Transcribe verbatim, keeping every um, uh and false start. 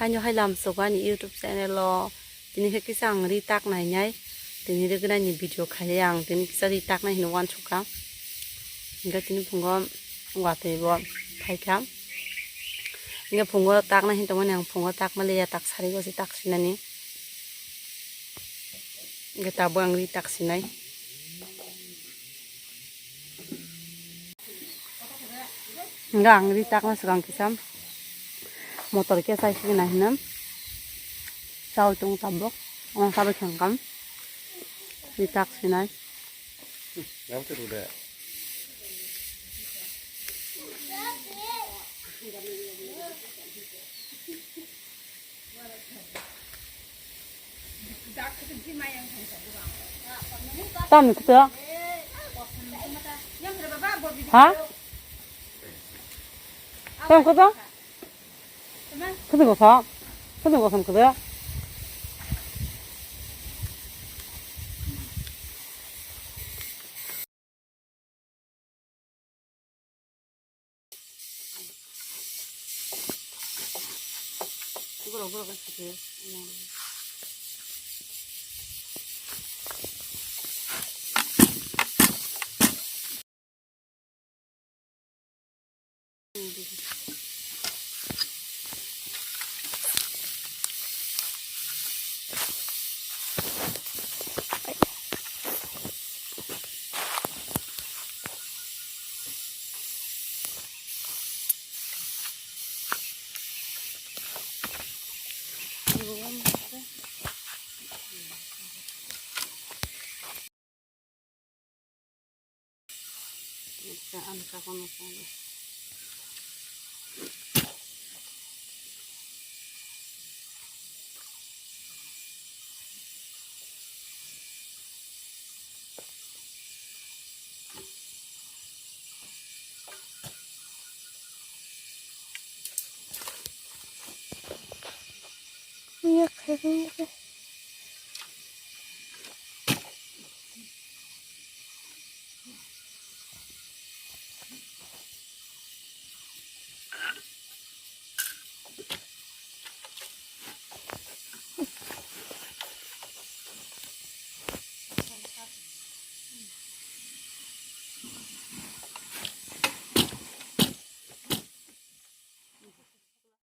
Aino hai lamsogo ani YouTube channel o tini khe kisa ang ri tak nainai, tini ri gwnani video khai ang tini kisa ri tak nai hinwi uansukha. Hingkhe tini phungo watwi bo phaikha. Hingkhe phungo tak nai hinwi tongmani ang phungo tak maliya, tak sari gosi tak sinani. Hingkhe tabuk ang ri tak sinai. Hingke ang ri takna swkang kisa motor khe chai sigwna hinwi chaui tongo tabuk. Omo chabai khe ang ri tak sinai. Tamni kwtwk? Ha? Tamni kwtwk? Kwtwk kosom? Kwtwk kosom kwtwk? Iya, kayaknya.